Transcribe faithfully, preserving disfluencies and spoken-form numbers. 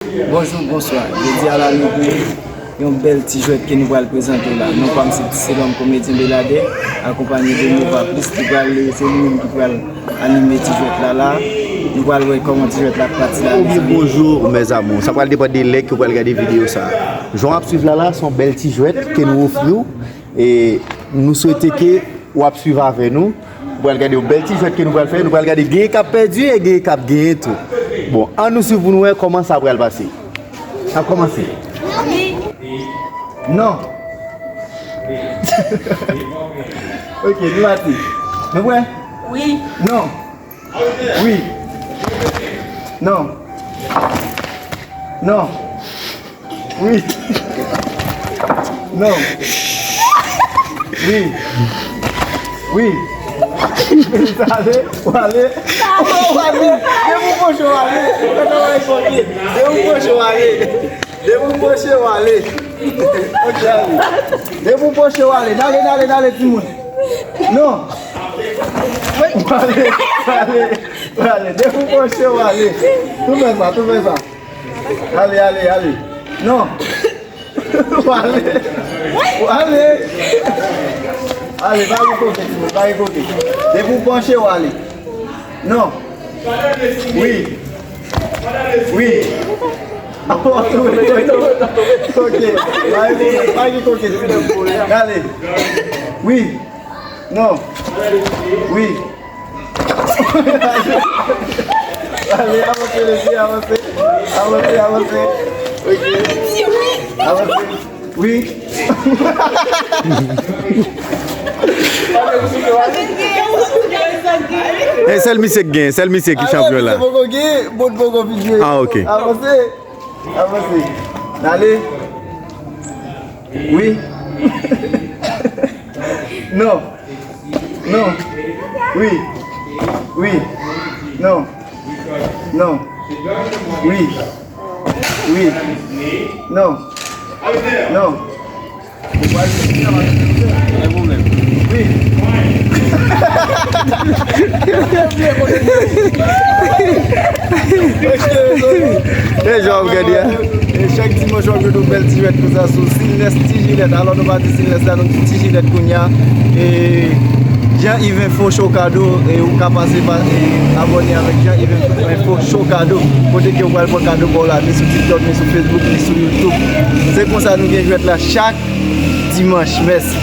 Bonjou, bonswa. Jodi a la, nou gen yon bèl ti jwèt ke nou pral prezante w la. Non pa m se Ti Selòm, komedyen Beladè, akonpanye de Nova Plis, ki pral, se li menm ki pral anime ti jwèt la la. Nou pral wè kòman ti jwèt la ap pati la. Ou byen bonjou, mes amours. Sa pral depann de lè ke w pral gade videyo sa. Jan w ap swiv la la, se yon bèl ti jwèt ke nou ofri w. E nou swete ke w ap swiv avè nou. Ou pral gade yon bèl ti jwèt ke nou pral fè. Nou pral gade genyen k ap pèdi e genyen k ap genyen tou. Bon, ann nou swiv pou nou wè kòman sa pral pase. N ap kòmanse. Non. Ok, nou pati. Nou prè? Wi. Non. Wi. Non. Non. Wi. Non. Wi. Wi. Sa ale, w ale. W ale. Depi w panche w ale. Kòman w ale? Depi w panche w ale. Depi w panche w ale. Ok, ale. Depi w panche w ale. N ale, n ale, n ale, timoun. Non. W ale, w ale, w ale. Depi w panche w ale. Tou fè sa, tou fè sa. Ale, ale, ale. Non. W ale. W ale. Ale, pa gen koke, timoun, pa gen koke. Depi w panche, w ale. Non. Wi. Wi. Ok. Pa gen koke, pa gen koke, timoun. Ale. Wi. Non. Wi. Ale, avanse, mesye, avanse. Avanse, avanse. Ok. Avanse. Wi. E sèl misye k gen, sèl misye ki chanpyon la. Poko gen, bout poko vin jwe. Ah, ok. Avanse. Avanse. Ale. Wi. Non. Non. Wi. Wi. Non. Non. Wi. Wi. Non. Non. Wi. E jan w ap gade a. E chak dimanch w ap jwenn yon bèl ti jwèt konsa sou Silnes Ti Jilèt. Alò nou pa di Silnes la, nou di Ti Jilèt kounye a. E Jean Yves Info Show Kado, e ou ka pase pa, e abòne avèk Jean Yves Info Show Kado. Kote ke ou pral pran kado pa w la, ni sou TikTok, ni sou Facebook, ni sou YouTube. Se konsa nou gen jwèt la chak dimanch. Mèsi.